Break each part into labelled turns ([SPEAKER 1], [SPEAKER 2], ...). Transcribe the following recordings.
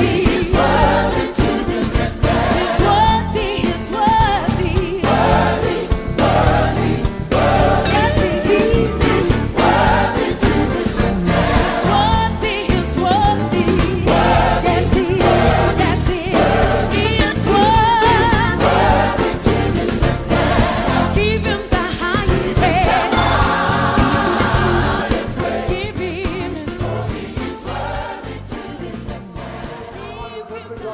[SPEAKER 1] He's worthy to be lifted. He's worthy, he's worthy. Worthy, worthy, worthy. Yes, he is. Worthy to be lifted. He's worthy, he's worthy. Yes, he is. Yes, he is. He is worthy. Worthy to be lifted. Give him the highest praise. Give him his He is worthy to be lifted. Give him the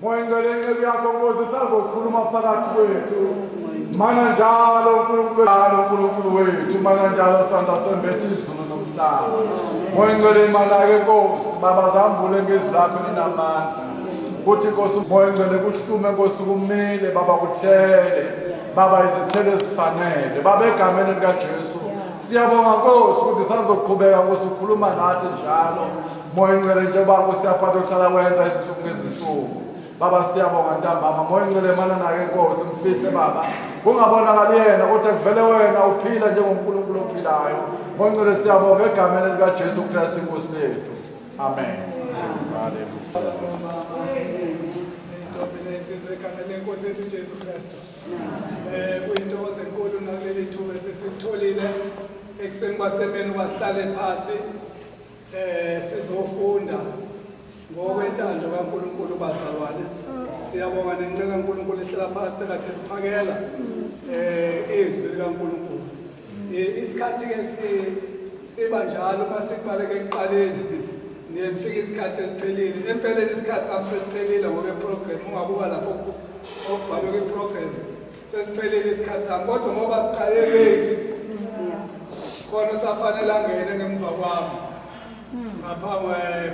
[SPEAKER 2] Moya Ngcwele inceku yakho Nkosi sazokhuluma phakathi kwethu. Mana njalo uNkulunkulu njalo uNkulunkulu wethu, mana njalo sandla sembethe izulu nomhlaba. Moya Ngcwele imalake Nkosi, baba zambule ngezwi lakho linamandla. Kuthi Nkosi Moya Ngcwele kuhlume Nkosi kumile baba kuthele. Baba izithelo ezifanele. Baba egameni likaJesu. Siyabonga Nkosi ukuthi sazoqhubeka Nkosi ukhuluma nathi njalo. Moya Ngcwele njengoba Nkosi yaphatha uhlala wenza izinsuku ngezinsuku. Baba siyabonga ntambama Moya Ngcwele mana nake Nkosi mfihle baba. Kungabonakali yena kodwa kuvele wena uphila njengoNkulunkulu ophilayo. Moya Ngcwele siyabonga egameni likaJesu Kristu Inkosi yethu. Amen. Hallelujah.
[SPEAKER 3] Intombi nensizwa egameni lenkosi yethu uJesu Kristu. Kuyintokozo enkulu nakuleli thuba esesilitholile ekuseni kwasemeni uba sihlale phansi sizofunda ngokwentando kaNkulunkulu bazalwane. Siyabonga nenceku kaNkulunkulu ehlala phansi kade siphakela izwi likaNkulunkulu. Isikhathi ke siba njalo uma sikubaleke ekuqaleni niye nifike isikhathi esiphelile. Empeleni isikhathi sami sesiphelile ngoba iprogram ungabuka lapho okubhalwe kwi-program sesiphelile isikhathi sami, kodwa ngoba siqale late khona safanele angene ngemva kwami ngapha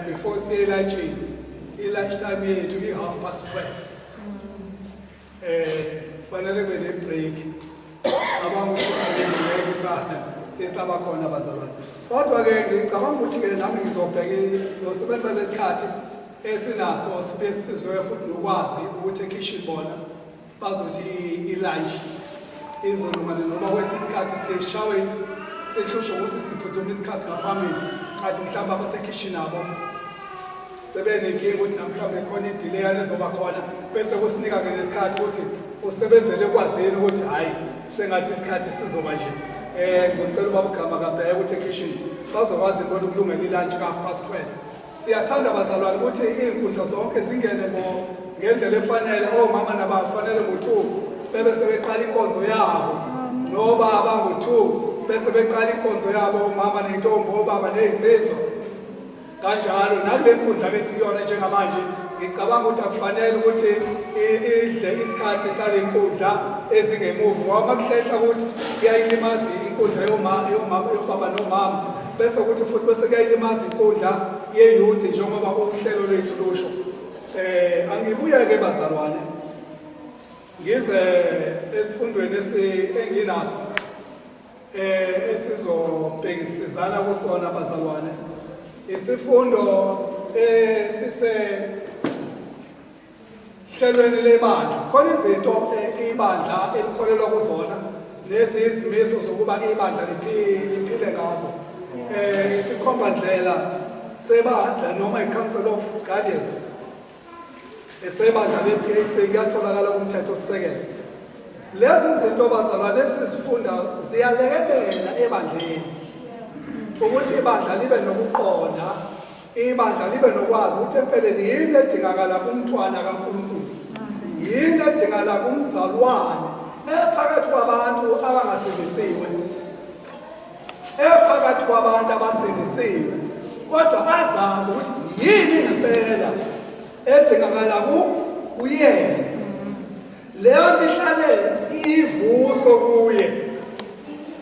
[SPEAKER 3] before siye elantshini. I-lunch time yethu i-12:30. Fanele kube ne-break. Cabanga ukuthi ngeke isaba khona bazalwane. Kodwa-ke ngicabanga ukuthi-ke nami ngizobheka ngizosebenza lesikhathi esinaso sibe sizwe futhi nokwazi ukuthi ekhishini bona bazothi i-lunch izolunga noma kwesinye isikhathi siyeshawe sihlushwe ukuthi siphuthuma isikhathi ngaphambili, kanti mhlawumbe abasekhishini abo sebenenkinga ukuthi namhlawumbe khona i-delay ezoba khona, bese kusinika-ke nesikhathi ukuthi usebenzele ekwazini ukuthi hhayi sengathi isikhathi sizoba nje. Ngizocela ubaba uGama kabheke ukuthi ekhishini bazokwazi bona ukulungela i-lunch ka-12:30. Siyathanda bazalwane ukuthi iy'nkundla zonke zingene ngendlela efanele. Omama nabafanele ngo-2 bebe sebeqala inkonzo yabo, nobaba ngo-2 bese beqala inkonzo yabo, omama ney'ntombi, obaba ney'nsizwa kanjalo. Nakule nkundla ke sikuyona njengamanje ngicabanga ukuthi akufanele ukuthi idle isikhathi sale nkundla ezingemuva, ngoba makuhlehla ukuthi kuyayilimaza inkundla yobaba nomama, bese kuthi futhi bese kuyayilimaza inkundla ye-youth njengoba uhlelo lwethu lusho. Angibuye-ke bazalwane ngize esifundweni enginaso esizobhekisizana kusona bazalwane, isifundo esise hlelweni lebandla. Khona izinto ibandla elikholelwa kuzona lezi izimiso zokuba ibandla liphile ngazo. Isikhomba ndlela sebandla noma i-Council of Guardians esebandla le-PAC kuyatholakala kumthetho sisekelo. Lezi zinto bazalwane esizifunda ziyalekelela ebandleni ukuthi ibandla libe nokuqonda, ibandla libe nokwazi ukuthi empeleni yini edingakala kumntwana kaNkulunkulu, yini edingakala kumzalwane ephakathi kwabantu abangasindisiwe, ephakathi kwabantu abasindisiwe, kodwa azazi ukuthi yini ngempela edingakala kuyena. Leyo nto ihlale iyivuso kuye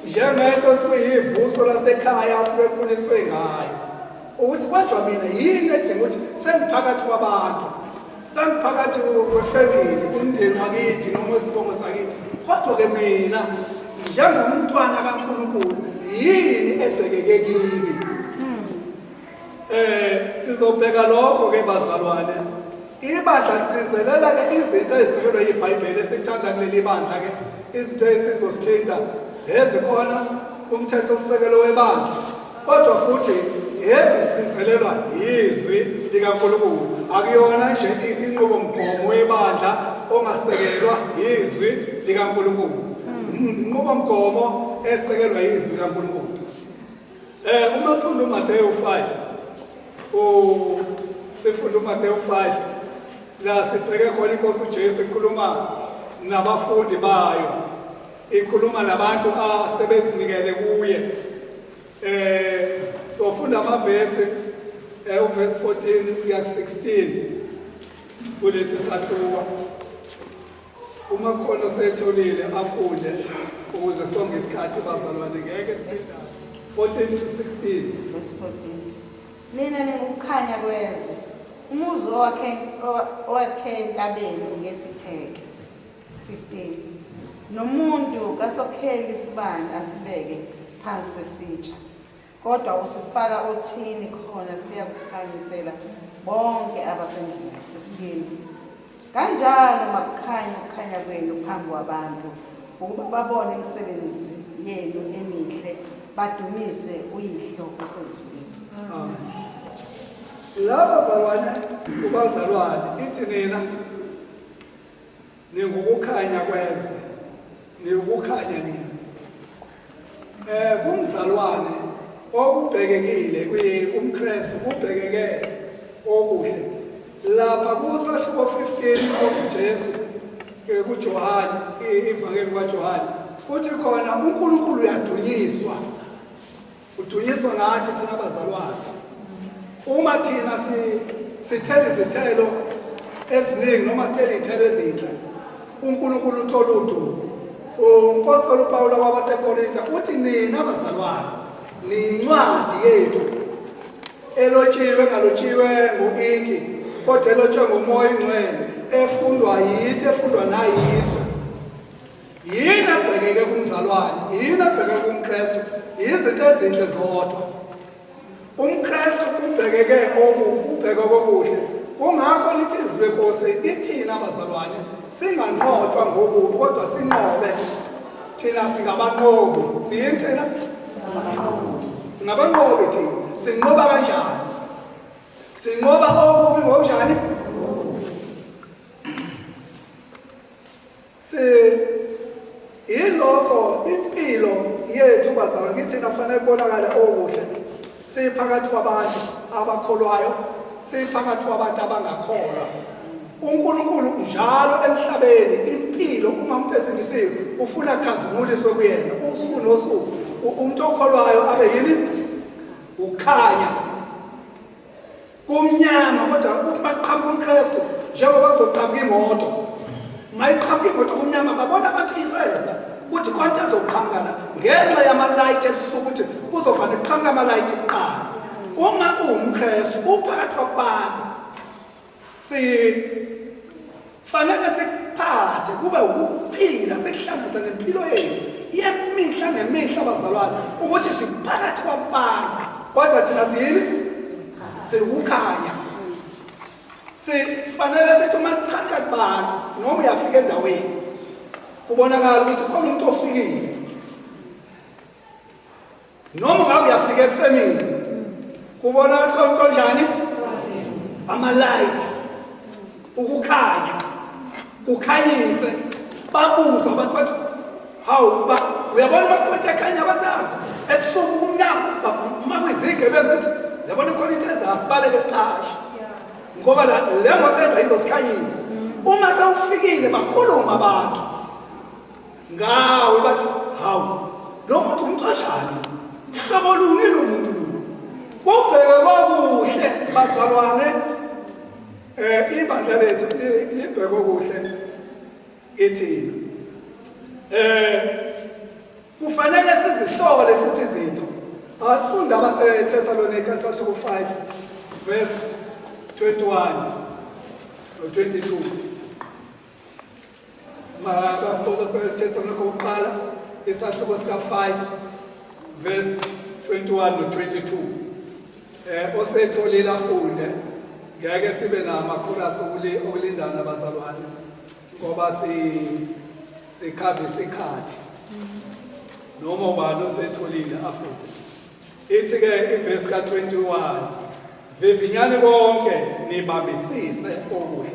[SPEAKER 3] njengento suyivuso lasekhaya asibekhuliswe ngayo, ukuthi kwajwa mina yini edinga ukuthi sengiphakathi kwabantu, sengiphakathi kwefamily, umndeni wakithi noma wesibongo sakithi, kodwa-ke mina njengomntwana kaNkulunkulu yini ebhekeke kimi. Sizobheka lokho ke bazalwane. Ibandla ligcizelela ke izinto ezisekelwe iBhayibheli esikuthanda kuleli bandla ke, izinto esizosithinta ezikhona kumthetho sisekelo webandla, kodwa futhi ezigcizelela egcizelelwa yizwi likaNkulunkulu. Akuyona nje inqubomgomo yebandla ongasekelwa yizwi likaNkulunkulu. Inqubomgomo esekelwa yizwi likaNkulunkulu. Uma sifunda uMathewu 5, u sifunda uMathewu 5 la sibheke khona inkosi uJesu ikhuluma nabafundi bayo, ikhuluma nabantu asebezinikele kuye. Sofunda amavesi, uvesi 14 kuya ku-16 kulesi sahluko. Uma khona osetholile afunde ukuze sonke isikhathi, bazalwane, ngeke siphindane. 14 to 16.
[SPEAKER 4] Verse 14. Nina ningukukhanya kwezwe. Umuzi owakhe entabeni ungesitheke. 15. Nomuntu kasokheli isibani asibeke phansi kwesitsha, kodwa usifaka othini khona siyakukhanyisela bonke abasendlini. 16. Kanjalo makukhanye ukukhanya kwenu phambi kwabantu, ukuba babone imisebenzi yenu emihle, badumise uYihlo osezulwini.
[SPEAKER 3] Amen. Laba bazalwane, kubazalwane ithi nina ningukukhanya kwezwe, niwukukhanya nina. Kumzalwane okubhekekile umKristu kubhekeke okuhle. Lapha kusahluko 15 of Jesu kuJohane, ivangeli kaJohane, uthi khona uNkulunkulu uyadunyiswa. Udunyiswa ngathi thina bazalwane. Uma thina sithela izithelo eziningi noma sithela izithelo ezinhle, uNkulunkulu uthola udumo. Umpostoli uPawulu kwabaseKorinte uthi nina bazalwane niyincwadi yethu elotshiwe, engalotshiwe ngo-inki kodwa elotshwe ngoMoya oNgcwele, efundwa yithi, efundwa nayizwe. Yini ebhekeke kumzalwane? Yini ebhekeke kumKristu? Izinto ezinhle zodwa. UmKristu ubhekeke ubheke kokuhle. Kungakho lithi izwi lenkosi ithina bazalwane singanqotshwa ngokubi kodwa sinqobe. Thina singabanqobi. Siyini thina? Singabanqobi thina. Sinqoba kanjani? Sinqoba okubi ngokunjani? Si ilokho impilo yethu bazalwane, kithina kufanele kubonakale okuhle. Siphakathi kwabantu abakholwayo, siphakathi kwabantu abangakholwa. uNkulunkulu njalo emhlabeni impilo, uma umuntu esindisiwe ufuna akhazimuliswe kuyena usuku nosuku. Umuntu okholwayo abe yini? Ukhanya. Kumnyama kodwa uthi baqhamuka umKristu njengoba kuzoqhamuka imoto. Mayiqhamuka imoto kumnyama babona abantu iseza ukuthi khona ezoqhamuka la ngenxa yama-light ebusuku, ukuthi kuzofanele kuqhamuka ama-light kuqala. Uma uwumKristu uphakathi kwabantu, sifanele sikuphathe kube ukuphila, sikuhlanganise nempilo yethu yemihla ngemihla bazalwane, ukuthi siphakathi kwabantu kodwa thina siyini? Siwukhanya. Sifanele sithi uma siqhamuka kubantu noma uyafika endaweni kubonakala ukuthi khona umuntu ofikile, noma ungabe uyafika efemini kubonakala ukuthi khona umuntu onjani, ama-light, ukukhanya kukhanyise. Babuza abantu bathi, hawu ba, uyabona bakhona ekhanya abantu nabo ebusuku kumnyama, uma kuyizigebengu zithi uyabona khona into ezasibaleke sicashe ngoba le moto eza izosikhanyisa. Uma sewufikile bakhuluma abantu ngawe bathi, hawu, lo muntu umuntu onjani, hlobo luni lo muntu lo? Kubheke kwakuhle bazalwane, ibandla lethu libheke kuhle kithina. Kufanele sizihlole futhi izinto. Asifunda abaseThessalonika sahluko 5 verse 21 no 22. Bafo baseThessalonika kokuqala isahluko sika 5 verse 21 no 22. Osetholile afunde, ngeke sibe namakhorasi okulindana bazalwane ngoba sikhava isikhathi. Noma ubani osetholile afunde. Ithi ke ivesi ka-21. Vivinyani konke nibambisise okuhle.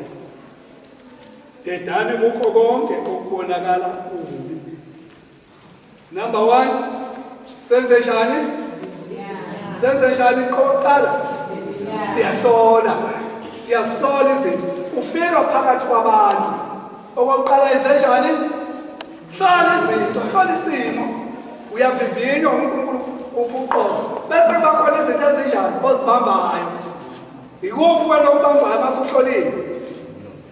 [SPEAKER 3] Dedani kukho konke okubonakala kubi. Number 1 senze njani? Senze njani qoqala? Siyahlola. Siyahlola izinto. Ufika phakathi kwabantu. Okokuqala izenjani? Hlola izinto, hlola isimo. Uyavivinywa uNkulunkulu uphuqobo. Bese kuba khona izinto ezinjani ozibambayo. Ikuphi wena okubambayo uma usuhlolile?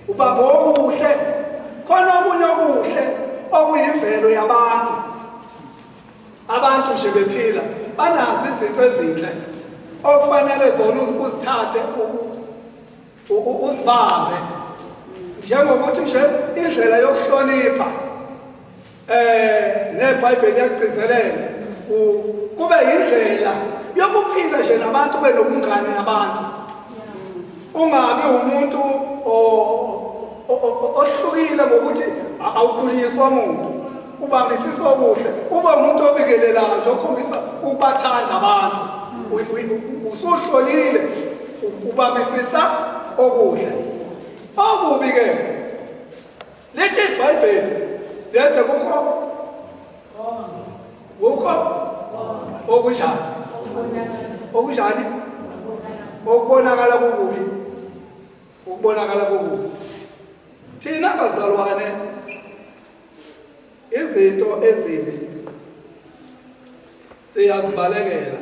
[SPEAKER 3] Ubamba okuhle. Khona okunye okuhle okuyimvelo yabantu. Abantu nje bephila banazo izinto ezinhle okufanele zona uzithathe uzibambe njengokuthi nje indlela yokuhlonipha eh neBhayibheli liyakugcizelela kube indlela yokuphila nje nabantu ube nobungane nabantu ungabi umuntu ohlukile ngokuthi awukhuliswa muntu ubambisisa okuhle ube umuntu obikelelayo nje okhombisa ukubathanda abantu usuhlolile ubambisisa okuhle okubi ke lithi ibhayibheli sidede kukho kukho okunjani okunjani okubonakala kukubi ukubonakala kukubi thina bazalwane Izinto ezimbi siyazibalekela.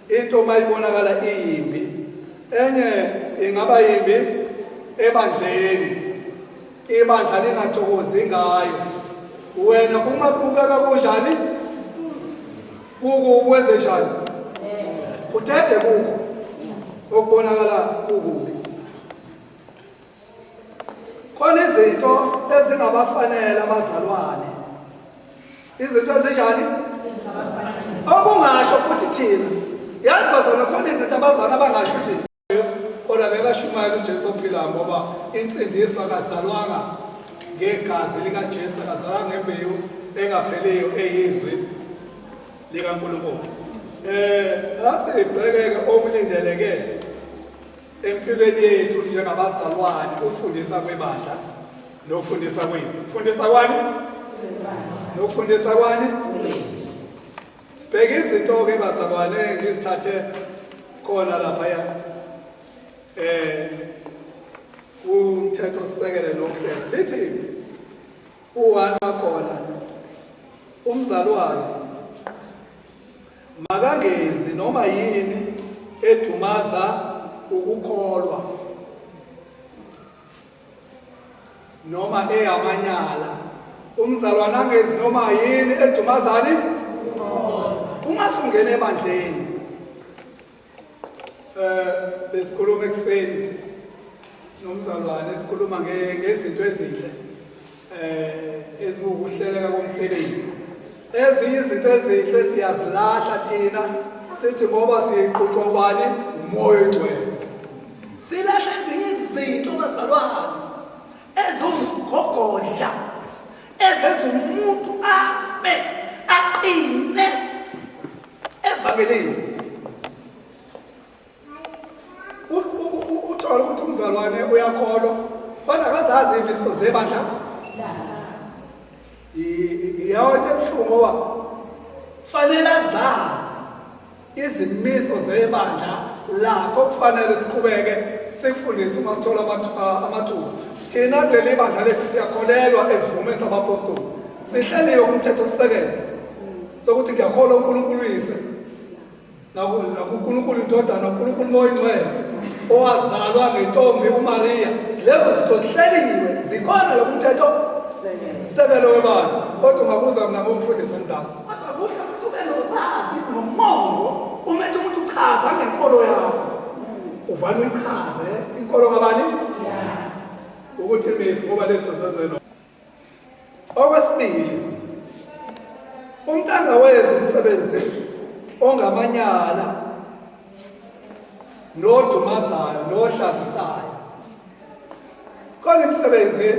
[SPEAKER 3] Into uma ibonakala iyimbi, enye ingaba yimbi ebandleni, ibandla lingathokozi ngayo. Wena uma kubukeka kunjani? Kukubi wenze njani? Uthethe kukho okubonakala kukubi. Khona izinto ezingabafanele abazalwane. Izinto ezinjani? Okungasho futhi thina. Yazi bazalwane khona izinto abazalwane abangasho ukuthi Jesu kodwa ngeke ashumayele uJesu ophilayo ngoba insindiso akazalwanga ngegazi likaJesu akazalwanga ngembewu engapheliyo eyizwi likaNkulunkulu. Eh asibhekeke okulindeleke Empilweni yethu njengabazalwane ukufundisa kwebandla nokufundisa kwezwi. Ukufundisa kwani? Nokufundisa kwani? Sibheke izinto-ke bazalwane ngizithathe khona laphaya eh umthetho sisekele nokuhlela lithi u-one wakhona umzalwane Makangenzi noma yini edumaza ukukholwa noma eyamanyala. Umzalwane angenzi noma yini edumazani uma sungena ebandleni. Eh besikhuluma ekuseni nomzalwane sikhuluma ngezinto ezinhle eh eziwukuhleleka komsebenzi. Ezinye izinto ezinhle siyazilahla thina sithi ngoba siqhuqwa ubani umoya oyingcwele.
[SPEAKER 5] Silahla ezinye izinto bazalwane eziwumgogodla ezenza umuntu ame aqine
[SPEAKER 3] evangelini. Uthole ukuthi umzalwane uyakholwa kodwa akazazi imiso zebandla. Iyona ebuhlungu ngoba fanele azazi izimiso zebandla lakho kufanele siqhubeke sikufundise uma sithola amathuba. Thina kuleli bandla lethu siyakholelwa ezivumeni zabapostoli. Sihleliwe kumthetho-sisekelo sokuthi ngiyakholwa uNkulunkulu uyise nakuNkulunkulu iNdodana, uNkulunkulu uMoya oyiNgcwele owazalwa ngentombi uMariya. Lezo zinto zihleliwe zikhona lo mthetho sekelo webandla, kodwa ungabuza mina ngomfundisi engizazi.
[SPEAKER 5] Kodwa kuhle futhi ube nozazi nomongo uma ethi umuntu uchaza ngenkolo yakho.
[SPEAKER 3] Uvane uyichaze inkolo kabani? Ukuthi miphi ngoba lezo zenzelo. Okwesibili, umuntu angawenzi umsebenzi ongamanyala nodumazayo nohlazisayo. Khona imisebenzi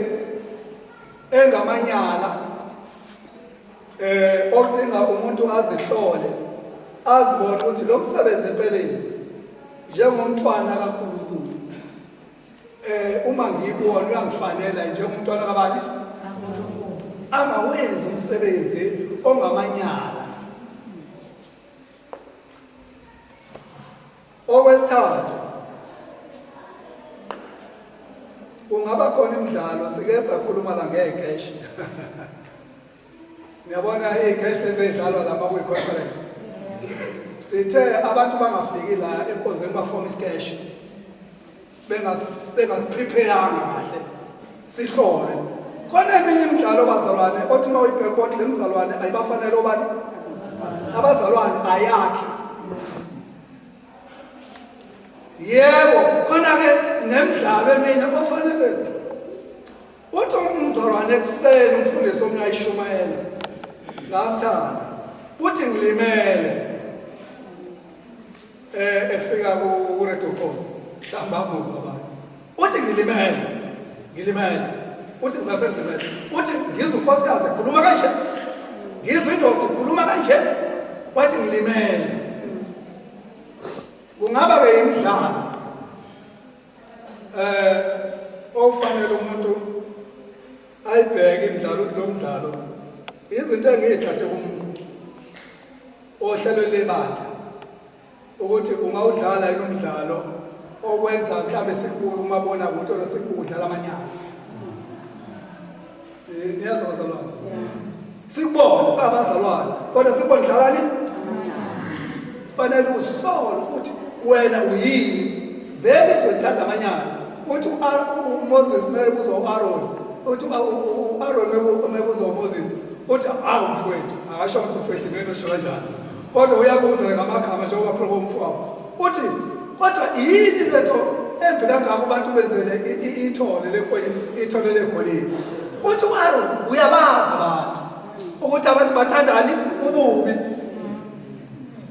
[SPEAKER 3] engamanyala eh odinga umuntu azihlole azibone ukuthi lo msebenzi empeleni Njengomntwana kaNkulunkulu, uma ngikuwona uyangifanela njengomntwana kabani? Angawenzi umsebenzi ongamanyala. Okwesithathu, kungaba khona imidlalo, sike sakhuluma la ngekeshi. Niyabona iy'keshi lezi ey'dlalwa lapha kwi-conference. Sithe abantu bangafiki la enkonzweni bafome isikeshi bengasiprepare-anga kahle, sihlole. Khona eminye imidlalo bazalwane othi uma uyibheka ukuthi le mzalwane ayibafanele obani abazalwane, ayakhi. Yebo, khona-ke nemidlalo eminye ofanele uthi umzalwane ekuseni umfundisi omunye ayishumayela ngakuthanda, uthi ngilimele efika ku-Radio Khosi, mhlawumbe amuzwa abanye. Uthi ngilimele, ngilimele, uthi ngizase ngilimele, uthi ngizwe unkosikazi ekhuluma kanje, ngizwe indoda ikhuluma kanje, wathi ngilimele. Kungaba-ke imidlalo ofanele umuntu ayibheke imidlalo, ukuthi lo mdlalo izinto engiyithathe kumuntu ohlelo lebandla, ukuthi ungawudlala yini umdlalo okwenza mhlawumbe sikubuke umabona kude or sikubuke udlala amanyala. Niyazwa bazalwane, sikubone sabazalwane, kodwa sikubone dlalani. Fanele uzihlole ukuthi wena uyini vele. Izwe amanyala. Uthi uMoses mebuzwa u-Aaron, uthi u-Aaron mebuzwa uMoses, uthi hawu mfowethu, akasho ukuthi mfowethu ngeke usho kanjani, kodwa uyabuza ngamagama njengoba phela komfowabo. Uthi kodwa yini lento embi kangaka abantu benzele ithole legolide, ithole legolide? Uthi u-Aaron uyabazi abantu ukuthi abantu bathandani ububi.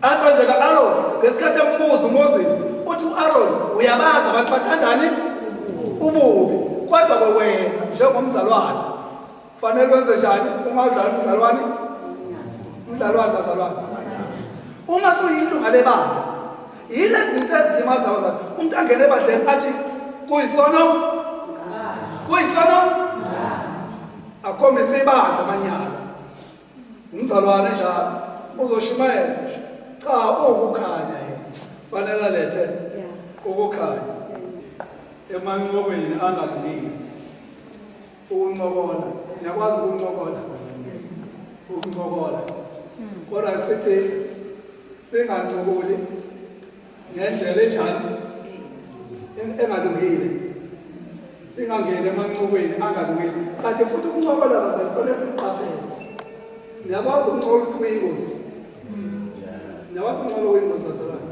[SPEAKER 3] Athi nje ka-Aaron ngesikhathi embuza uMoses, uthi u-Aaron uyabazi abantu bathandani ububi, kodwa ke wena njengomzalwane fanele wenze njani? Ungadlali umdlalwane, umdlalwane bazalwane. Uma suyilunga lebandla, yile zinto ezilimaza abazalwane. Umuntu angene ebandleni athi kuyisono, kuyisono, akhombise ibandla amanyala. Umzalwane njalo uzoshumayela, cha, uwukukhanya yena, fanele alethe ukukhanya emancokweni angalungile. Ukuncokola, ngiyakwazi ukuncokola, ukuncokola, kodwa sithi singancokoli ngendlela enjani engalungile, singangeni emancokweni angalungile. Kanti futhi ukuncokola bazali kufanele sikuqaphele. Ngiyakwazi ukuncokola ukuthi kuyingozi, ngiyakwazi ukuncokola kuyingozi bazalwane.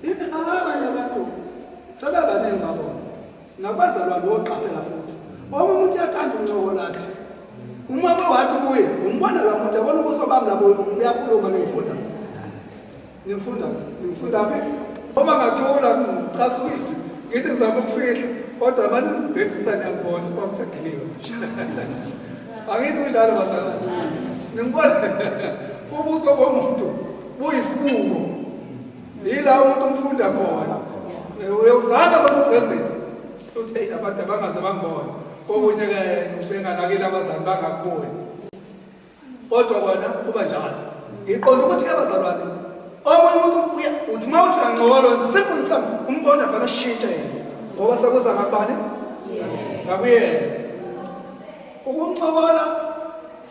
[SPEAKER 3] Even abanye abantu sebebaningi babona ngabazalwane woqaphela futhi omunye umuntu uyathanda ukuncokola, athi uma wathi kuye umbona la muntu, yabona ubuso bami labo uyakhuluma, ngifunda ngifunda ngifunda phi uma ngathula ngicasukile, ngithi ngizama ukufihla, kodwa abantu ngibhekisisa niyangibona kwakusediniwe. Angithi kunjalo bazalwane? Ningibona ubuso bomuntu buyisibuko, yila umuntu umfunda khona. Uyawuzama kodwa uzenzisa uthi eyi abantu abangaze bangibona, kokunye-ke benganakile abazali bangakuboni, kodwa kona kuba njalo. Ngiqonda ukuthi abazalwane omunye umuntu uthi uma uthi uyancokola simple, mhlawumbe umbona vele ashintshe yena ngoba sekuza ngakubani, ngakuyena. Ukuncokola,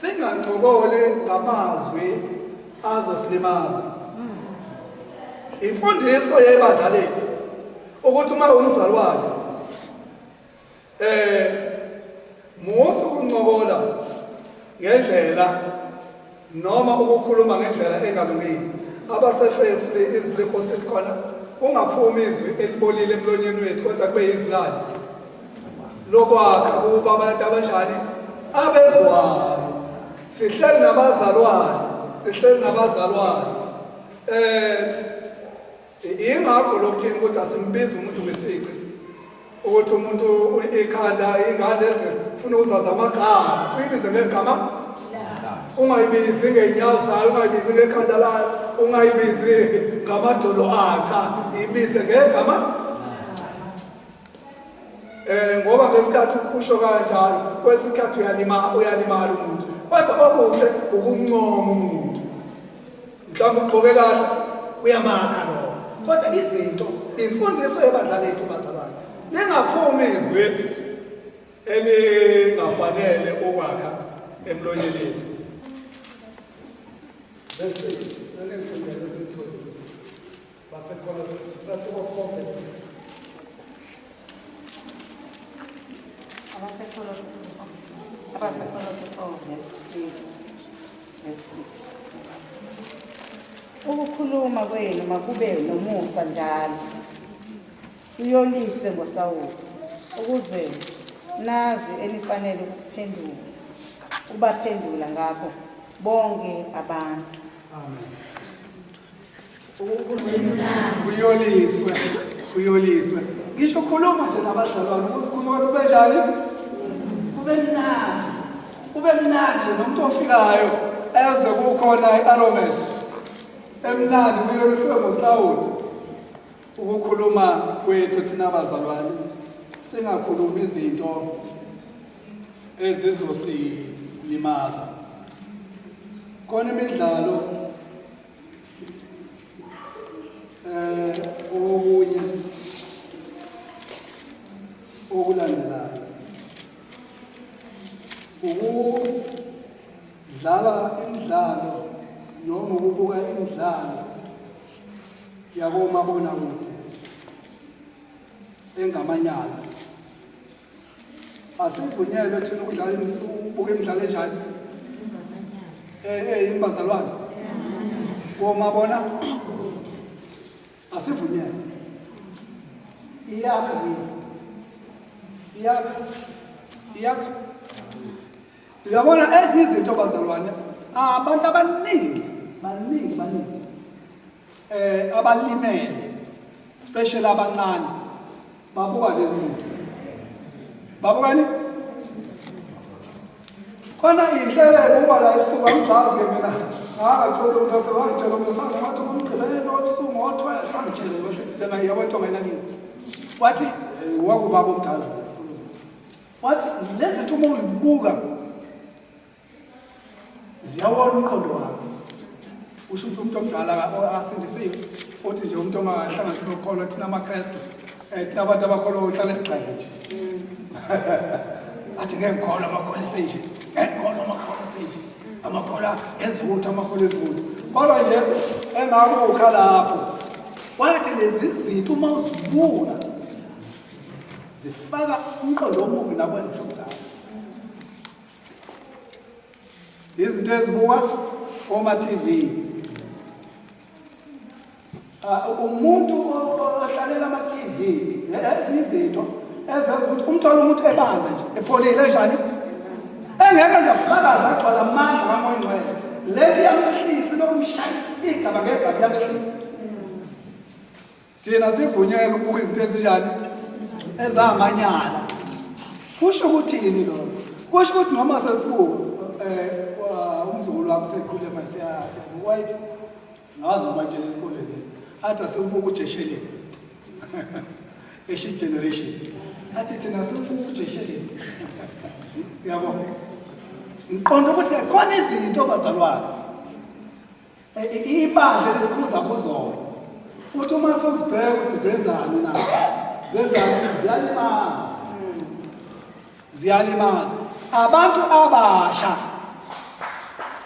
[SPEAKER 3] singancokoli ngamazwi azosilimaza. Imfundiso yebandla lethu ukuthi uma umzalwane musa ukuncokola ngendlela noma ukukhuluma ngendlela engalungile. Abasefesu, izwi leNkosi lithi khona ungaphumi izwi elibolile emlonyeni wethu, kodwa kube yizwi lani lokwakha kuba abantu abanjani abezwayo. Sihleli nabazalwane, sihleli nabazalwane. Ingakho lokuthini ukuthi asimbizi umuntu ngesici, ukuthi umuntu ikhanda, ingane ezi ufuna ukuzazi amagama, uyibize ngegama. Ungayibizi ngey'nyawo zayo, ungayibizi ngekhanda layo, ungayibizi ngamadolo ayo, cha, ibize ngegama. Eh ngoba ngesikhathi usho kanjalo, kwesikhathi uyalima uyalimala umuntu. Kodwa okuhle ukumncoma umuntu. Mhlawumbe ugqoke kahle uyamakha lokho. Kodwa izinto imfundiso yebandla lethu bazalwane. Lingaphumi izwi elingafanele ukwakha emlonyeni yethu. Verse 6, nalengifundele esitholile. Basekolose isahluko 4 verse 6.
[SPEAKER 4] Abasekolose Abasekolose 4 verse 6 verse 6. Ukukhuluma kwenu makube nomusa njalo. Uyoliswe ngosawoti ukuze nazi enifanele ukuphendula ubaphendula ngakho bonke abantu.
[SPEAKER 3] Amen. Uyoliswe, uyoliswe. Ngisho ukhuluma nje nabazalwane ukuzikhuluma ukuthi ube njani? Kube mnandi. Kube mnandi nje nomuntu ofikayo eze kukhona i-aromat emnandi kuyoliswe ngosawoti. Ukukhuluma kwethu thina bazalwane singakhulumi izinto ezizosilimaza. Khona imidlalo eh okunye okulandelayo ukudlala imidlalo noma ukubuka imidlalo yakomabonakude engamanyala asivunyelwe thina ukudlala ukubuka imidlalo enjani eh eh yini bazalwane komabona asivunyelwe iyakha yini iyakha iyakha uyabona ezinye izinto bazalwane abantu abaningi baningi baningi eh abalimele especially abancane babuka lezi zinto babukani khona inhleleko uba la ebusuku angizazi ke mina ngangacela umsase wangitshela umsase wathi kumgqibelo ebusuku ngo-12 angitshele yabo into ongenakini wathi eh, wakubaba omdala wathi lezi zinto uma uyibuka ziyawona umqondo wakho usho ukuthi umuntu omdala asindisiwe futhi nje umuntu ongahlanganisi nokholo thina amaKristu eh thina abantu abakholwa uhlala esigxeke nje athi ngeke ngikholwa amakholwa esenje ngeke ngikholwa amakholwa esenje amakholwa enza ukuthi amakholwa enza ukuthi kodwa nje engakukha lapho wathi lezi zinto uma uzibuka zifaka umqondo omubi nakwena usho omdala Izinto ezibukwa koma TV. Ah, umuntu ohlalela ama TV ezinye izinto ezenza ukuthi umthole umuntu ebanda nje epholile enjani engeke nje afakaze agcwala amandla kaMoya Ngcwele lento iyamehlisa lokumshaya igaba ngegaba iyamehlisa Thina sivunyelwe ukubuka izinto ezinjani ezamanyala. Kusho ukuthini lokho? Kusho ukuthi noma sesibuka eh umzukulu wami sekhule manje siyabuka wayithi ngazi ubatshela esikoleni athi asibuka ujesheleni eshi generation athi thina sibuka ujesheleni yabo ngiqonda ukuthi khona izinto bazalwane E, e, ibandla lesikhuza kuzona uthi uma sozibheka ukuthi zenzani na zenzani ziyalimaza ziyalimaza abantu abasha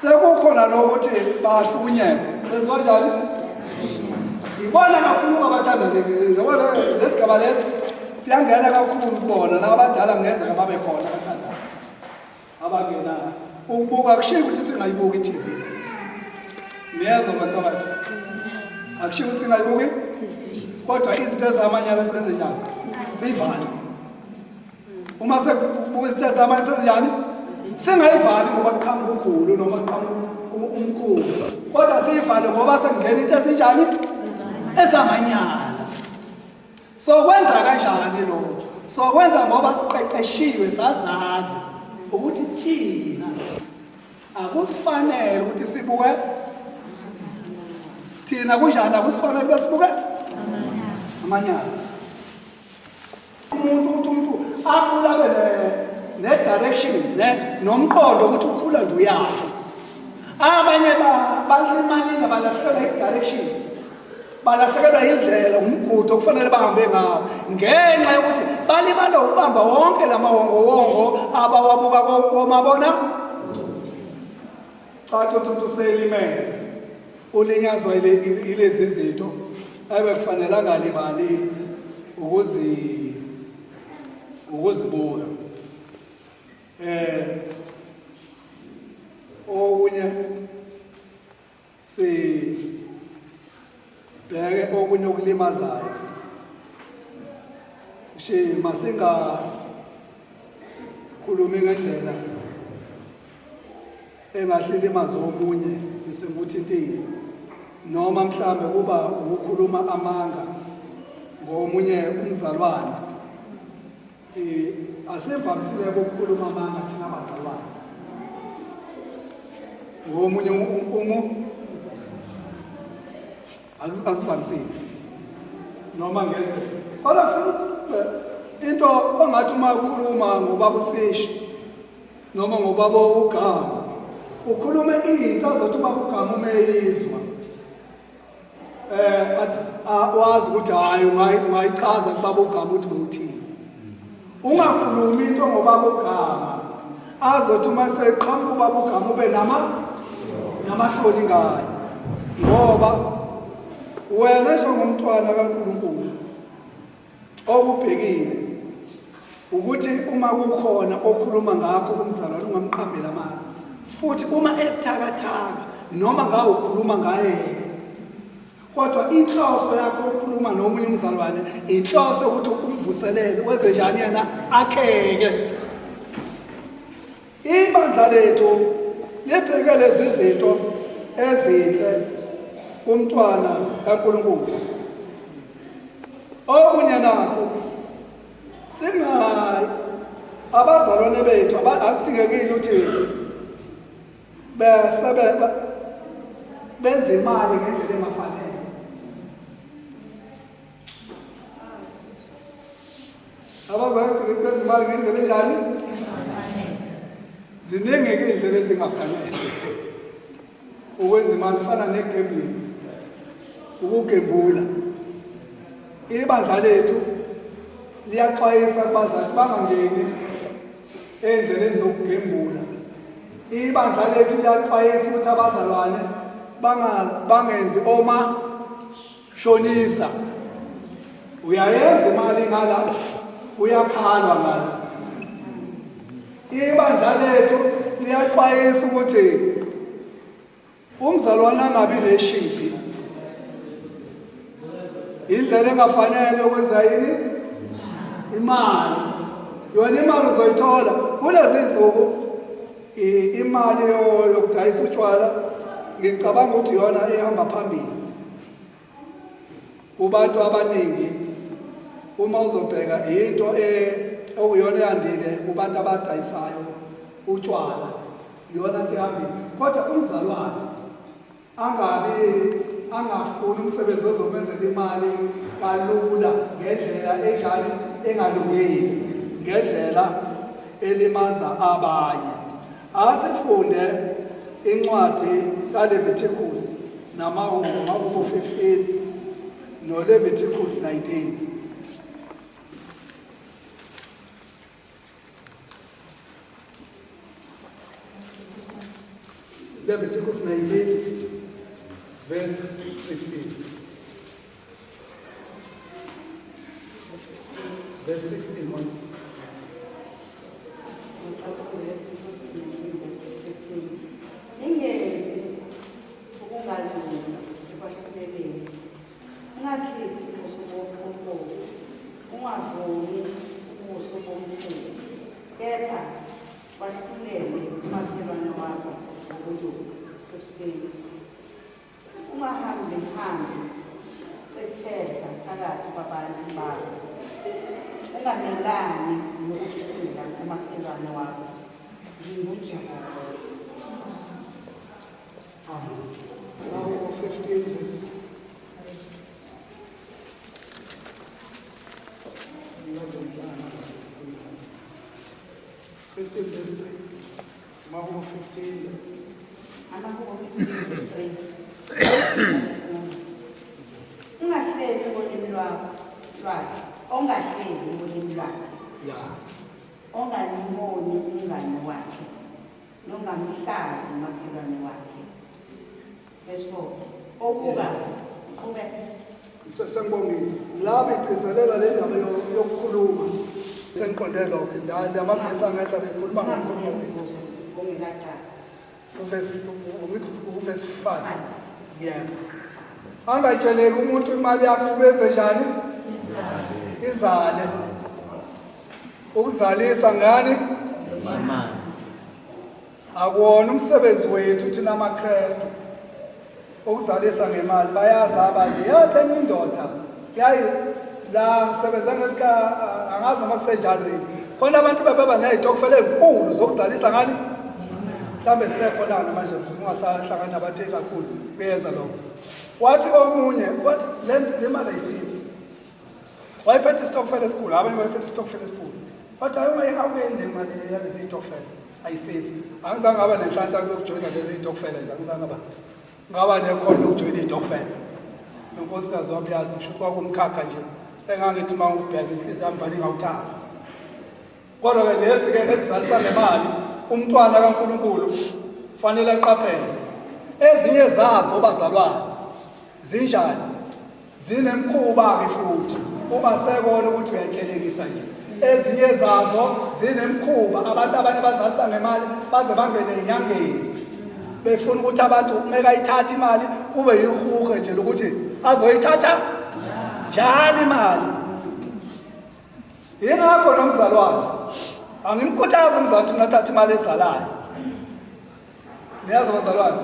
[SPEAKER 3] sekukhona lokuthi bahlukunyezwe bezwa njani ibona kakhulu abathanda yabona lesigaba lesi siyangena kakhulu kubona nabadala kungenzeka babe khona abathanda abangenayo ukubuka akushiyi ukuthi singayibuki i-tv niyezwa bantu abasha akushiyi ukuthi singayibuki kodwa izinto ezamanyala senze njani siyivale uma sekubuka izinto ezamanyala senze njani singayivali ngoba kuqhamuka ukhulu noma kuqhamuka umkhulu kodwa siyivale ngoba sekungena into ezinjani ezamanyala Sokwenza kanjani lokho? Sokwenza ngoba siqeqeshiwe sazazi ukuthi thina Akusifanele ukuthi sibuke thina kunjani, akusifanele besibuke amanyala. Umuntu ukuthi umuntu akhula abe ne-direction nomqondo ukuthi ukhula nje uyaphi. Abanye balimalile, balahlekelwa i-direction, balahlekelwa indlela, umgudu okufanele bahambe ngawo, ngenxa yokuthi balimala ukubamba wonke la mawongowongo abawabuka komabona. Caca ukuthi umuntu uselimele, ulinyazwa ilezi zinto ebekufanele angalimali ukuzibuka. Okunye sibheke, okunye okulimazayo shi, masingakhulumi ngendlela engahle ilimaze omunye ngisembuthintile, noma mhlambe kuba ukukhuluma amanga ngomunye umzalwane. Asivamisile ukukhuluma amanga thina bazalwane ngomunye umu, asivamisile noma ngenzeka, kodwa funa into ongathi uma ukhuluma ngobaba uSishi noma ngobaba uGama, ukhulume into azothi ubaba uGama uma eyizwa athi wazi ukuthi hayi, ungayichaza kubaba uGama ukuthi bowuthini. Ungakhulumi into ngobaba uGama azothi uma seqhamuka ubaba uGama ube namahloni ngayo, ngoba wena njengomntwana kaNkulunkulu okubhekile ukuthi uma kukhona okhuluma ngakho umzalwane ungamqambela amanga, futhi uma ebuthakathaka noma ngawe ukhuluma ngaye, kodwa inhloso yakho ukukhuluma nomunye umzalwane inhloso ukuthi umvuselele, wenze njani yena akheke. Ibandla lethu libheke lezi zinto ezinhle kumntwana kaNkulunkulu. Okunye nakho, singayi abazalwane bethu akudingekile ukuthi besebe benze imali ngendlela engafanele. Abazalwane benze imali ngendlela enjani? Ziningi-ke iy'ndlela ezingafanele ukwenza imali, fana ne-gambling, ukugembula. Ibandla lethu liyaxwayisa kubazathi bangangeni ey'ndleleni zokugembula. Ibandla lethu liyaxwayisa ukuthi abazalwane bangenzi oma shonisa. Uyayenza imali ngala, uyakhalwa ngala. Ibandla lethu liyaxwayisa ukuthi umzalwane angabi neshipi, indlela engafanele ukwenza yini imali. Yona imali uzoyithola kulezi nsuku, imali yokudayisa utshwala ngicabanga ukuthi iyona ehamba phambili kubantu abaningi. Uma uzobheka into okuyona eyandile kubantu abadayisayo utshwala, iyona nto ehambile. Kodwa umzalwane angabi angafuni umsebenzi ozomenzela imali kalula ngendlela enjani engalungile, ngendlela elimaza abanye. Asifunde incwadi kaLeviticus namaHubo, Mahubo 15 noLeviticus 19. Leviticus 19 verse 16. Verse 16, 1 6.
[SPEAKER 4] Ningenzi ukungalungi ekwahluleleni, ungakhethi ubuso bompofu, ungavumi ubuso bomkhulu, kepha wahlulele umakhelwane wakho ngokulunga. 16. Ungahambi hambi cetheza phakathi kwabantu bakho, ungamelani nokuphila umakhelwane wakho. NginguJehova.
[SPEAKER 3] Amahubo 15 verse 15 verse 3. Amahubo 15.
[SPEAKER 4] Amahubo 15 verse 3. Ungahlebi ngolimi lwakho lwakhe, ongahlebi ngolimi lwakhe. Ongamoni umngani wakhe, nongamhlazi umakhelwane wakhe. Verse 4. Okuba qhubeka.
[SPEAKER 3] Sengibongile. La begcizelela le ndaba yokukhuluma. Sengiqonde lokho. La lamavesi angenhla bekhuluma ngokukhuluma.
[SPEAKER 4] Ongenacala.
[SPEAKER 3] Uvesi 5. Yebo. Angatsheleki umuntu imali yakhe ubeze njani? Izale. Ukuzalisa ngani? Akuwona umsebenzi wethu thina amaKristu ukuzalisa ngemali. Bayazi abanye yathi enye indoda yayi la ngisebenza ngesika angazi noma kusenjalo yini. Khona abantu bebeba nezitokfela ezinkulu zokuzalisa ngani? Mhlawumbe sisekhona namanje ungasahlangani nabantu kakhulu kuyenza lokho. Wathi omunye wathi le mali ayisizi. Wayephethe isitokfela esikhulu, abanye bayephethe isitokfela esikhulu. Wathi hayi ungayihawukeli le mali yalezi itokfela ayisizi. Angizange ngaba nenhlanhla yokujoyina lezi itokfela nje, angizange ngaba nekhono lokujoyina itokfela. Nonkosikazi wami yazi kusho kwakumkhakha nje engangithi uma ngibheka inhliziyo yami vane ingawuthandi. Kodwa-ke lesi-ke esizalisa ngemali umntwana kaNkulunkulu fanele aqaphele. Ezinye zazo bazalwane zinjani? Zinemkhuba-ke futhi uma sekona ukuthi uyatshelekisa nje. Ezinye zazo zinemkhuba, abantu abanye bazalisa ngemali baze bangene enyangeni befuna ukuthi abantu kumele ayithathe imali kube yihuhe nje lokuthi azoyithatha njalo imali. Yingakho nomzalwane angimkhuthazi umzalwane ukuthi nathathe imali ezalayo. Niyazi bazalwane,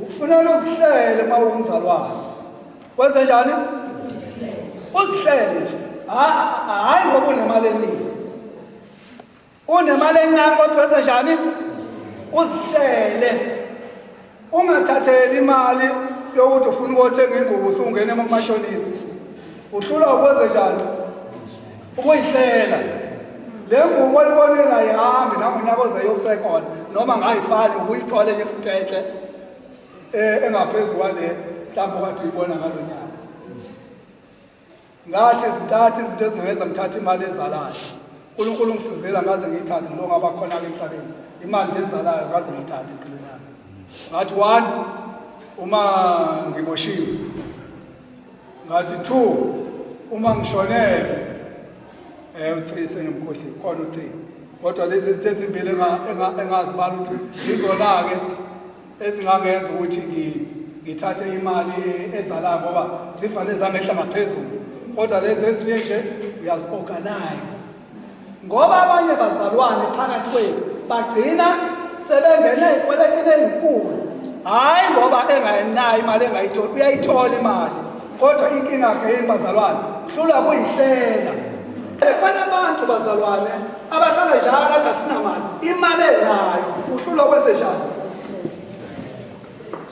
[SPEAKER 3] ufunela uzihlele uma uwumzalwane. Wenze njani? Uzihlele nje. Hhayi ngoba unemali eningi. Unemali encane kodwa wenze njani? Uzihlele. Ungathatheli imali yokuthi ufuna ukothenga ingubo usungena kumashonisa. Uhlulwa ukwenze njani? Ukuyihlela. Le ngubo oyibonile ayihambi nangonyaka ozayo kusekhona noma ngayifani ukuyithole enye futhi enhle engaphezu kwale mhlawumbe okade uyibona ngalo nyaka. Ngathi zithatha izinto ezingenza ngithathe imali ezalayo. uNkulunkulu ungisizile ngaze ngiyithathe ngilo ngaba khona-ke emhlabeni. Imali nje ezalayo ngaze ngiyithathe empilweni yami. Ngathi one, uma ngiboshiwe. Ngathi two, uma ngishonelwe. U-three sengimkhohliwe, khona u-three. Kodwa lezi zinto ezimbili engazibala ukuthi yizona-ke ezingangenza ukuthi ngithathe imali ezalayo ngoba zifanele zangehla ngaphezulu. Kodwa lezi ezinye nje uyazi-organize. Ngoba abanye bazalwane phakathi kwethu bagcina sebengena ey'kweletini ey'nkulu. Hhayi ngoba engayenayo imali engayitholi, uyayithola imali. Kodwa inkinga yakhe yini bazalwane? Hlulwa kuyihlela. Khona abantu bazalwane abahlala njalo athi asinamali, imali enayo uhlulwa kwenze njani?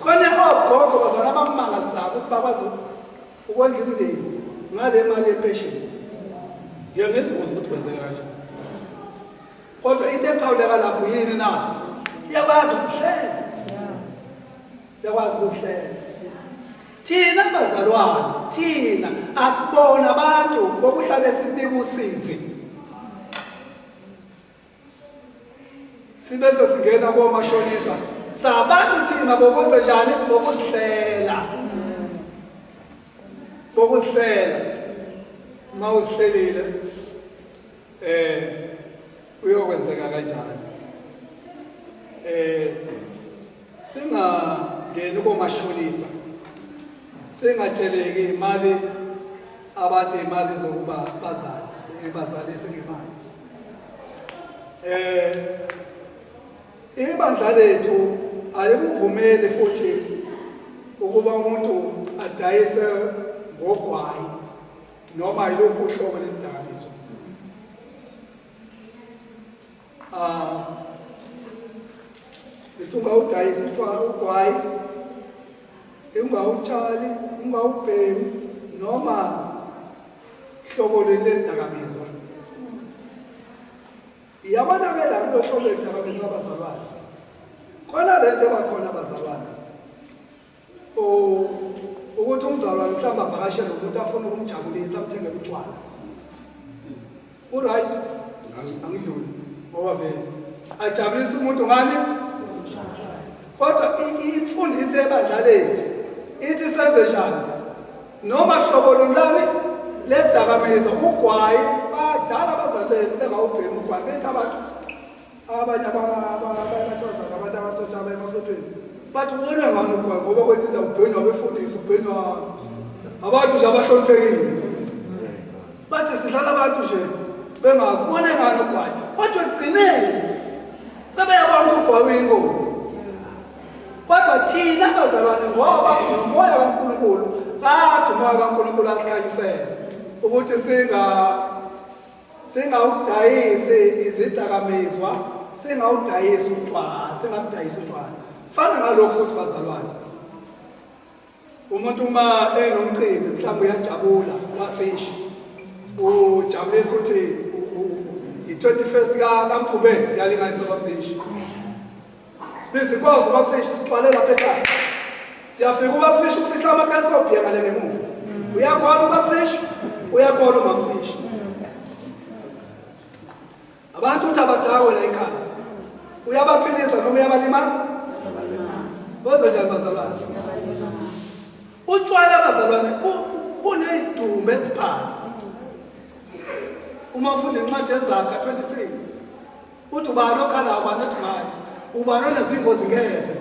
[SPEAKER 3] Khona ogogo bazalwane abamangalisayo ukuthi bakwazi ukondla imindeni ngale mali yempesheni. Ngiye ngizibuze ukuthi kwenzeka kanjani. Kodwa into ephawuleka lapho yini na? Iyakwazi ukuhlela. Iyakwazi ukuhlela. Thina bazalwane, thina asibona abantu bokuhlale sibika usizi. Sibese singena komashonisa. Sabantu thina bokwenze njani? Bokuzihlela. Bokuzihlela. Uma uzihlelile uyokwenzeka kanjani? Singangeni komashonisa. Singatsheleki imali abathi imali zokuba bazali, bazalise ngemali. Ibandla lethu alikuvumeli futhi ukuba umuntu adayise ngogwayi noma yiluphi uhlobo lesidakamizwa. Ngithi ungawudayisi utshwala ugwayi, ungawutshali, ungawubhemi noma hlobo leni lesidakamizwa. Iyabona-ke la kulo hlobo lesidakamizwa abazalwane. Khona le nto ebakhona abazalwane. Ukuthi umzalwane mhlawumbe avakashele umuntu afuna ukumjabulisa amthengele utshwala. Uright? Angidluli ngoba vele ajabulisa umuntu ngani? Kodwa imfundiso yebandla lethu ithi senze njani? Noma hlobo lulani lesidakamizwa ugwayi badala bazatshela bengawubhemi ugwayi bethi abantu abanye abayabathokozana abantu abasonta abaye emasontweni bathi wona ngani ugwayi ngoba kwezinye indawo ubhenywa abefundisi ubhenywa abantu nje abahloniphekile bathi sidlala abantu nje bengazi ubone ngani ugwayi kodwa ekugcineni sebeyabona ukuthi ugwayi uyingozi kodwa thina bazalwane ngoba sinomoya kaNkulunkulu kade umoya kaNkulunkulu asikhanyisele ukuthi singa Singawudayisi izidakamizwa, singawudayisi utshwala, singabudayisi utshwala. Fana ngalokhu futhi bazalwane. Umuntu uma enomcimbi mhlawumbe uyajabula wasishi. Ujabulisa ukuthi i-21st kaMphube yalinganisa babsishi. Sibiza inkonzo babsishi sigcwale lapha ekhaya. Siyafika ubabsishi ufihla amakasi obhiya ngale ngemuva. Uyakhona ubabsishi? Uyakhona umamsishi. Abantu uthi abadakwe la ekhaya. Uyabaphilisa noma uyabalimaza? Benze njani bazalwane? Utshwala bazalwane buney'dumbu eziphansi. Uma ufunda incwadi yeZaga 23 Uthi ubani okhalayo ubani odumayo ubani onezingozi ngeze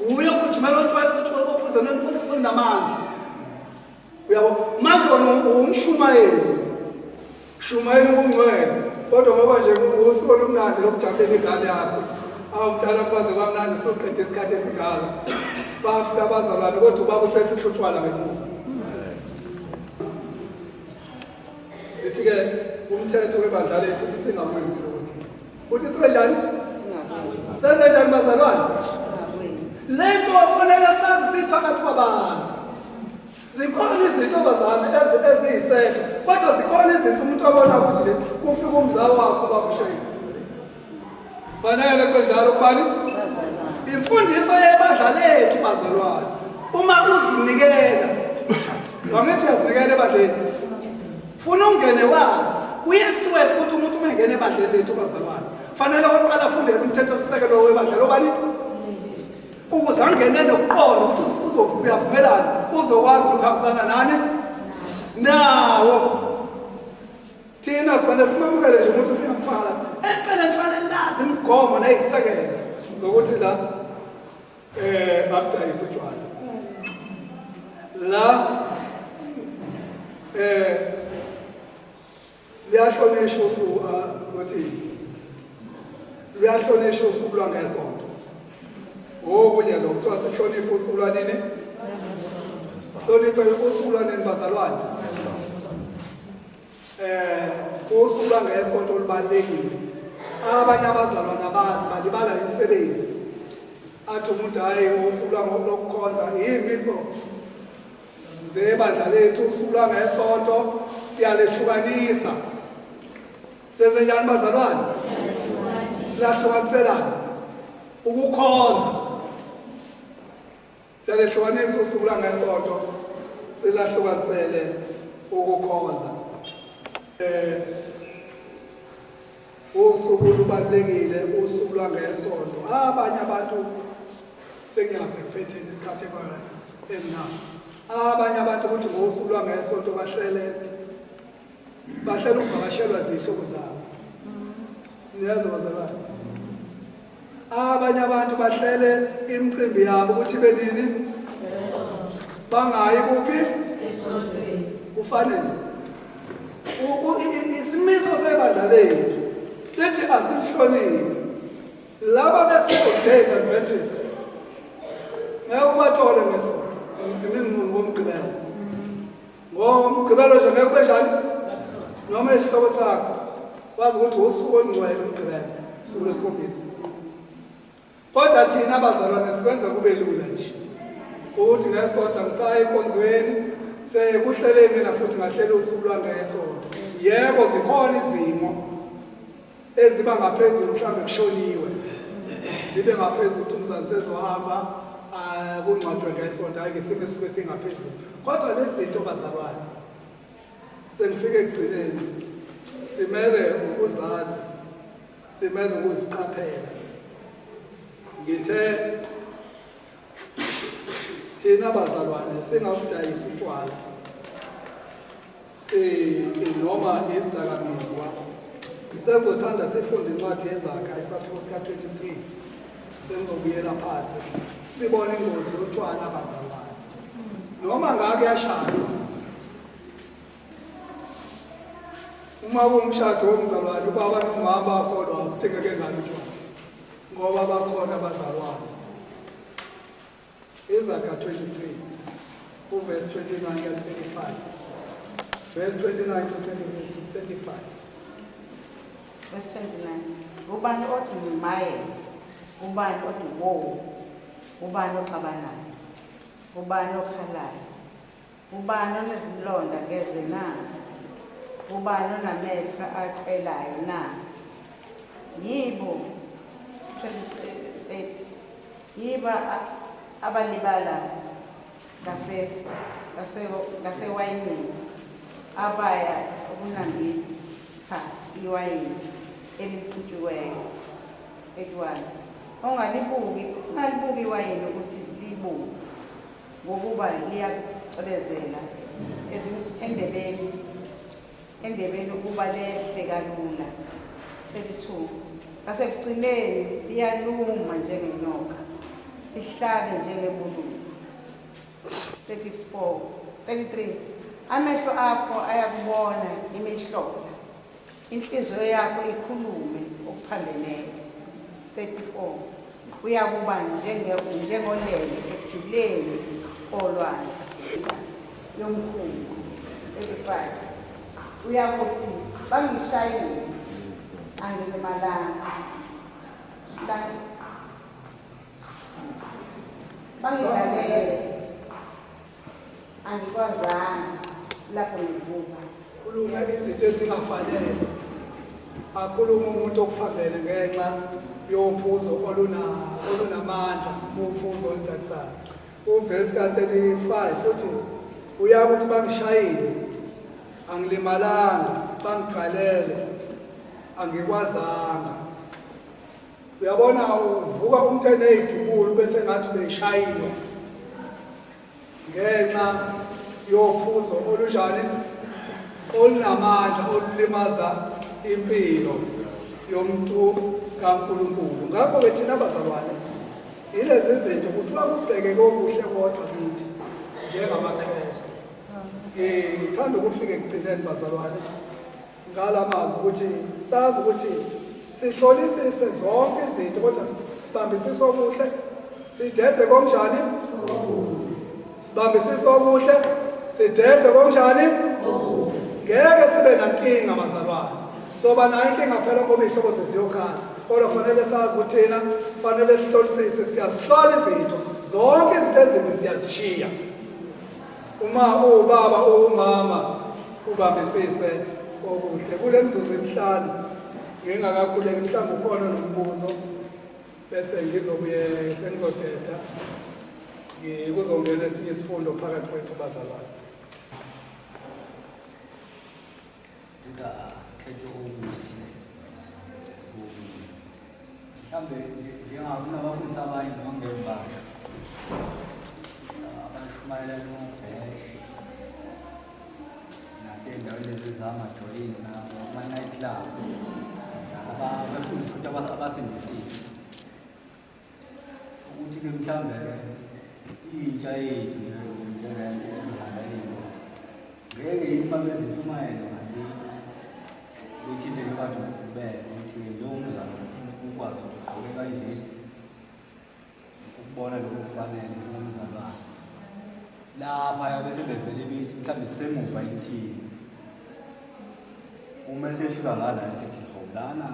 [SPEAKER 3] uye ogijimela otshwala ukuthi ophuze olunamandla uyabo manje wena uwumshumayeli shumayela ubungcwele kodwa ngoba nje usuku olumnandi lokujabulela ingane yakho ukuthi awu mntana kwaze kwamnandi usuqede isikhathi esingaka bafika abazalwane kodwa ubaba usefihla utshwala ngemuva Lithi-ke umthetho webandla lethu uthi singakwenzi lokho thina. Uthi sibe njani? Senze njani bazalwane? Le nto fanele sazi siphakathi kwabantu. Zikhona izinto bazalwane eziyisehlo, kodwa zikhona izinto umuntu abona ukuthi le kufika umzala wakho bakushayile. Fanele kube njalo kubani? Imfundiso yebandla lethu bazalwane. Uma uzinikela, wangithi uyazinikela ebandleni. Funa ungene wazi. Kuye kuthiwe futhi umuntu uma engena ebandleni lethu bazalwane, fanele oqala afundele umthetho sisekelo webandla lobani? Ukuze angene nokuqonda ukuthi uyavumelana, uzokwazi ukuhambisana nani? Nawo. Thina sifanele simamukele nje umuntu singamfaka lapha. Empeleni kufanele lazi imigomo nezisekelo zokuthi la abudayisa utshwala. La liyahlonishwa usuku zothi luyahlonishwa usuku lwangesonto. Okunye lokho kuthiwa sihloniphe usuku lwanini? Sihloniphe usuku lwanini bazalwane? Eh usuku lwangesonto lubalekile. Abanye abazalwana abazi balibala imisebenzi. Athi umuntu hayi usuku lwangokukhonza yimiso zebandla lethu usuku lwangesonto siyalehlukanisa. Senze njani bazalwane? Silahlukaniselana ukukhonza. Siyalehlukanisa usuku lwangesonto silahlukanisele ukukhonza. Eh usuku lubalulekile usuku lwangesonto. Abanye abantu sengiyaze kuphetheni isikhathi enginaso. Abanye abantu ukuthi ngosuku lwangesonto bahlele bahlela ukuvakashelwa zihlobo zabo. Niyazwa bazalwane? Abanye abantu bahlele imicimbi yabo ukuthi ibe nini? Bangayi kuphi? Kufanele. Isimiso sebandla lethu lithi asihloniphe laba be-Seventh Day Adventist ngeke ubathole ngesonto ngomgqibelo. Ngomgqibelo nje ngeke kube njani noma isihloko sakho wazi ukuthi usuku olungcwele umgqibelo usuku lwesikhombisa. Kodwa thina bazalwane sikwenza kube lula nje ukuthi ngesonto ngisaya enkonzweni, sekuhlele mina futhi ngahlela usuku lwangesonto. Yebo, zikhona izimo eziba ngaphezulu, mhlawumbe kushoniwe, zibe ngaphezulu ukuthi umzali sezohamba kungcwatshwe ngesonto, hhayi-ke isimo esuke singaphezulu. Kodwa lezi zinto bazalwane, sengifike ekugcineni, simele ukuzazi, simele ukuziqaphela. Ngithe thina bazalwane singakudayisi utshwala si noma izidakamizwa. Sengizothanda sifunde incwadi yeZaga isahluko sika-23, sengizobuyela phansi sibone ingozi yotshwala bazalwane. Noma ngake yashaywa uma kuwumshado womzalwane, ubaba nomama bakholwa, akudingeke ngani utshwala ngoba bakhona abazalwane. Izaga 23 uverse 29 ka 35, verse 29 to 35.
[SPEAKER 4] Verse 29. Ubani othi maye? Ubani othi wo? Ubani oxabanayo? Ubani okhalayo? Ubani onezilonda ngeze na? Ubani onamehlo aqelayo na? Yibo 28 yiba abalibala ngase ngase ngasewayinini, abaya ukunambitha iwayini elixutshiweyo. 81 Ongalibuki iwayini ukuthi libomvu, ngokuba liyacwebezela endebeni ukuba lehle kalula. 32 Ngasekugcineni liyaluma njengenyoka, lihlabe njengebululu. 34 33 Amehlo akho ayakubona imihlola, inhliziyo yakho ikhulume okuphambeneyo. 34 Uyakuba njengolele ekujuleni kolwandle yomkhumbi. 35 Uyakuthi, Bangishayile, angilimalanga. Bangilalele, angikwazanga lapho ngivuka.
[SPEAKER 3] Khuluma izinto ezingafanele, akhuluma umuntu okuphambene ngenxa yophuzo olunamandla, uphuzo oludakisayo. Uvesi ka-35 uthi uyakuthi, bangishayile, angilimalanga, bangigalele, angikwazanga. Uyabona, uvuka umuntu eney'dubulu bese ngathi ubeshayiwe ngenxa yophuzo olunjani, olunamandla, olulimaza impilo yomuntu kaNkulunkulu. Ngakho-ke thina bazalwane, yilezi zinto kuthiwa kubheke kokuhle kodwa kithi njengamaKristu. Ngithanda ukufika ekugcineni bazalwane ngala mazwi ukuthi sazi ukuthi sihlolisise zonke izinto, kodwa sibambisise okuhle, sidede konjani? Sibambisise okuhle, sidede konjani? Ngeke sibe nankinga bazalwane. Soba nayo inkinga phela ngoba iy'hlobo zethu ziyokhala, kodwa fanele sazi ukuthi thina fanele sihlolisise, siyazihlola izinto zonke, izinto ezimbi siyazishiya. Uma uwubaba, uwumama, ubambisise okuhle. Kule mizuzu emihlanu ngingakakhuleki, mhlawumbe ukhona nombuzo, bese ngizobuye sengizodeda, kuzongena esinye isifundo phakathi kwethu bazalwane.
[SPEAKER 6] Buda asikhethe okuhle. Mhlawumbe njengakunabafundisi abanye noma ngembasho abashumayela nobheshe nasey'ndaweni lezi zamajoyini nama-night club, abafundisi ukuthi abasindisiwe, ukuthi-ke mhlawumbe-ke intsha yethu njengentsha ehamba yini, ngeke yini uma bezintshumayelo kanti bethinte nje bantu ngokubeka ukuthi-ke njengomzalwane ufuna ukwazi ukuthi ugqoke kanje, ukubona lokhu kufanele njengomzalwane lapha, bese bevele bethi mhlawumbe semuva ithini uma esefika ngala esethi ho lana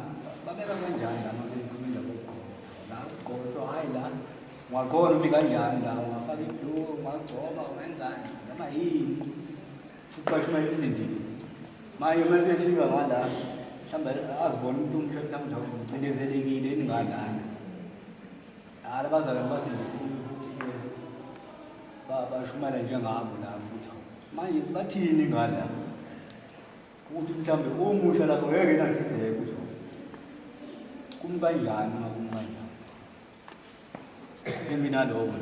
[SPEAKER 6] babeka kanjani lama bekhuluma indaba yokugqoka. La kugqotshwa, hhayi la ungakhona ukuthi kanjani la ungafaka ibhluku, ungagcoba, ungenzani noma yini, futhi bashumayela insindiso. Manje uma sefika ngala mhlawumbe azibona umuntu omusha, mhlawumbe ucindezelekile yini ngalana. Hhayi, abazalwane basindisiwe futhi-ke bashumayela njengabo labo, ukuthi manje bathini ngala, ukuthi mhlawumbe omusha lapho ngeke nadideke ukuthi kumi kanjani uma kumi kanjani. Mina lokho.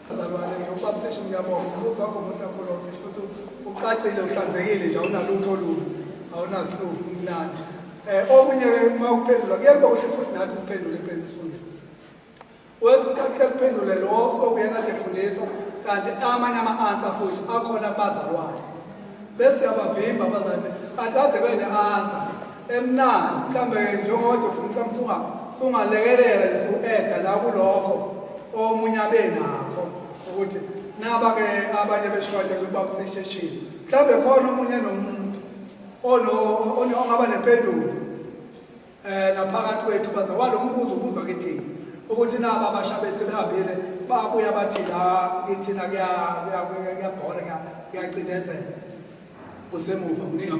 [SPEAKER 3] Bazalwane, ubaba Seshi, ngiyabonga. Umbuzo wakho muhle kakhulu, baba Seshi, futhi ucacile, uhlanzekile nje, awunalutho olubi, awunasilubi, umnandi. Okunye-ke uma kuphendula kuye kube kuhle futhi nathi siphendule ekubeni sifunde. Kwesinye isikhathi kuye kuphendule lo osuke kuyena kade efundisa, kanti amanye ama-answer futhi akhona kubazalwane. Bese uyabavimba abazalwane, kanti kade bene-answer emnandi, mhlawumbe njengodwa ufuna mhlawumbe sungalekelela nje su-eda la kulokho omunye abe nakho, ukuthi naba-ke abanye besho kanje kuba usisheshile, mhlawumbe khona omunye nomuntu ongaba nempendulo naphakathi kwethu baza walo mbuzo ubuzwa kithina ukuthi naba abasha bethu behambile babuya bathi la kithina kuyabhora, kuyacindezela, kusemuva, kuningi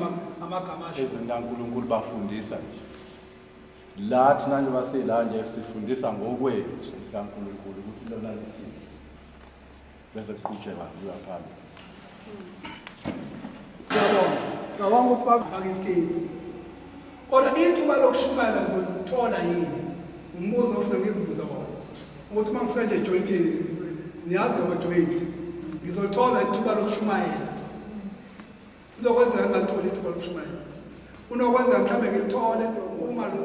[SPEAKER 3] amagama asho.
[SPEAKER 2] Ezweni laNkulunkulu bafundisa nje la, thina nje basila nje sifundisa ngokwezwi likaNkulunkulu ukuthi lona lithini, bese kuqhutshekwa kuya phambili.
[SPEAKER 3] Siyabonga. Cabanga ukuthi bakufaka isikini, kodwa ithuba lokushumayela ngizolithola yini? Umbuzo ofuna ngizibuza wona, ukuthi uma ngifika nje ejoyintini, niyazi ngamajoyinti, ngizolithola ithuba lokushumayela? Kuzokwenzeka ngingalitholi ithuba lokushumayela, kunokwenzeka mhlawumbe ngilithole uma lo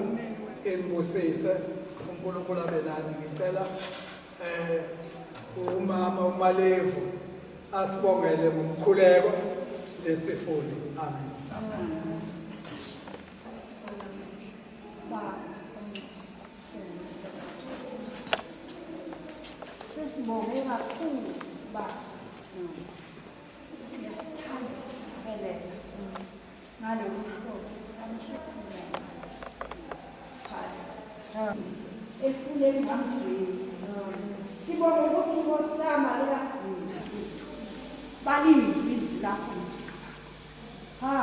[SPEAKER 3] enibusise uNkulunkulu abe nani. Ngicela umama uMalevu asibongele ngomkhuleko lesifundo. Amen.
[SPEAKER 7] Sesibonge kakhulu, Baba. Uyasithanda, sithelela ngalolu hlobo samhluphula efuneni ngamgcini. Sibonge ukuthi Nkosi yami alikasigcini balizwi lakho nomsaba. Ha,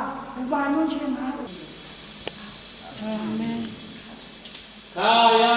[SPEAKER 7] ubani onjengawe?
[SPEAKER 1] Amen.
[SPEAKER 8] Khaya.